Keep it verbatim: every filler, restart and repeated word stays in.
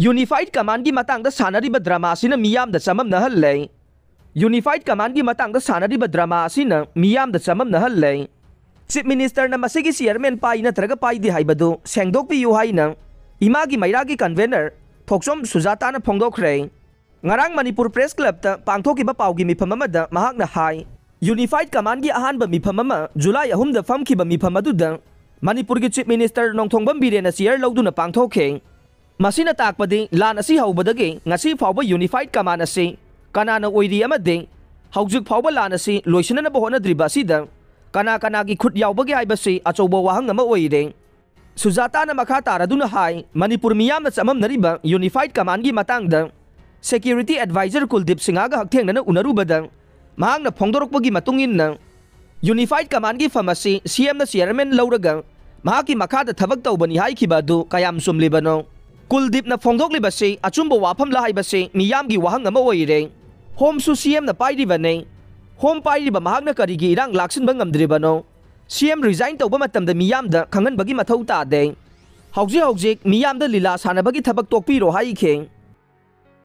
Unified Commandꯒꯤ ꯃꯇꯥꯡꯗ ꯁꯥꯟꯅꯔꯤꯕ drama ꯑꯁꯤꯅ ꯃꯤꯌꯥꯝꯗ ꯆꯃꯝꯅꯍꯜꯂꯦ꯫ Unified Commandꯒꯤ ꯃꯇꯥꯡꯗ ꯁꯥꯟꯅꯔꯤꯕ drama ꯑꯁꯤꯅ ꯃꯤꯌꯥꯝꯗ ꯆꯃꯝꯅꯍꯜꯂꯦ꯫ Chief Ministerꯅ ꯃꯁꯤꯒꯤ chairman ꯄꯥꯏ ꯅꯠꯇ꯭ꯔꯒ ꯄꯥꯏꯗꯦ ꯍꯥꯏꯕꯗꯨ ꯁꯦꯡꯗꯣꯛꯄꯤꯌꯨ ꯍꯥꯏꯅ ꯏꯃꯥꯒꯤ ꯃꯩꯔꯥꯒꯤ convener ꯊꯣꯛꯆꯣꯝ ꯁꯨꯖꯥꯇꯥꯅ ꯐꯣꯡꯗꯣꯛꯈ꯭ꯔꯦ꯫ ꯉꯔꯥꯡ ꯃꯅꯤꯄꯨꯔ Press Clubꯇ ꯄꯥꯡꯊꯣꯛꯈꯤꯕ ꯄꯥꯎꯒꯤ ꯃꯤꯐꯝ ꯑꯃꯗ ꯃꯍꯥꯛꯅ ꯍꯥꯏ, Unified Commandꯒꯤ ꯑꯍꯥꯟꯕ ꯃꯤꯐꯝ ꯑꯃ July ꯑꯍꯨꯝꯗ ꯐꯝꯈꯤꯕ ꯃꯤꯐꯝ ꯑꯗꯨꯗ ꯃꯅꯤꯄꯨꯔꯒꯤ Chief Minister ꯅꯣꯡꯊꯣꯡꯕꯝ ꯕꯤꯔꯦꯟꯅ chair ꯂꯧꯗꯨꯅ ꯄꯥꯡꯊꯣꯛꯈꯤ꯫ ꯃꯁꯤꯅ ꯇꯥꯛꯄꯗꯤ ꯂꯥꯟ ꯑꯁꯤ ꯍꯧꯕꯗꯒꯤ ꯉꯁꯤ ꯐꯥꯎꯕ Unified Command ꯑꯁꯤ ꯀꯅꯥꯅ ꯑꯣꯏꯔꯤ ꯑꯃꯗꯤ ꯍꯧꯖꯤꯛ ꯐꯥꯎꯕ ꯂꯥꯟ ꯑꯁꯤ ꯂꯣꯏꯁꯤꯟꯅꯅꯕ ꯍꯣꯠꯅꯗ꯭ꯔꯤꯕ ꯑꯁꯤꯗ ꯀꯅꯥ ꯀꯅꯥꯒꯤ ꯈꯨꯠ ꯌꯥꯎꯕꯒꯦ ꯍꯥꯏꯕꯁꯤ ꯑꯆꯧꯕ ꯋꯥꯍꯪ ꯑꯃ ꯑꯣꯏꯔꯦ꯫ ꯁꯨꯖꯥꯇꯥꯅ ꯃꯈꯥ ꯇꯥꯔꯗꯨꯅ ꯍꯥꯏ, ꯃꯅꯤꯄꯨꯔ ꯃꯤꯌꯥꯝꯅ ꯆꯃꯝꯅꯔꯤꯕ Unified Commandꯒꯤ ꯃꯇꯥꯡꯗ Security Advisor ꯀꯨꯜꯗꯤꯞ ꯁꯤꯡꯍꯒ ꯍꯛꯊꯦꯡꯅꯅ ꯎꯅꯔꯨꯕꯗ ꯃꯍꯥꯛꯅ ꯐꯣꯡꯗꯣꯔꯛꯄꯒꯤ ꯃꯇꯨꯡ ꯏꯟꯅ Unified Commandꯒꯤ ꯐꯝ ꯑꯁꯤ CMꯅ chairman ꯂꯧꯔꯒ ꯃꯍꯥꯛꯀꯤ ꯃꯈꯥꯗ ꯊꯕꯛ ꯇꯧꯕꯅꯤ ꯍꯥꯏꯈꯤꯕ ꯑꯗꯨ ꯀꯌꯥꯝ ꯆꯨꯝꯂꯤꯕꯅꯣ? ꯀꯨꯜꯗꯤꯞꯅ ꯐꯣꯡꯗꯣꯛꯂꯤꯕꯁꯤ ꯑꯆꯨꯝꯕ ꯋꯥꯐꯝꯂ ꯍꯥꯏꯕꯁꯤ ꯃꯤꯌꯥꯝꯒꯤ ꯋꯥꯍꯪ ꯑꯃ ꯑꯣꯏꯔꯦ꯫ Homeꯁꯨ CMꯅ ꯄꯥꯏꯔꯤꯕꯅꯤ꯫ Home ꯄꯥꯏꯔꯤꯕ ꯃꯍꯥꯛꯅ ꯀꯔꯤꯒꯤ ꯏꯔꯥꯡ ꯂꯥꯛꯁꯤꯟꯕ ꯉꯝꯗ꯭ꯔꯤꯕꯅꯣ? CM resign ꯇꯧꯕ ꯃꯇꯝꯗ ꯃꯤꯌꯥꯝꯗ ꯈꯪꯍꯟꯕꯒꯤ ꯃꯊꯧ ꯇꯥꯗꯦ꯫ ꯍꯧꯖꯤꯛ ꯍꯧꯖꯤꯛ ꯃꯤꯌꯥꯝꯗ ꯂꯤꯂꯥ ꯁꯥꯟꯅꯕꯒꯤ ꯊꯕꯛ ꯇꯣꯛꯄꯤꯔꯣ ꯍꯥꯏꯈꯤ꯫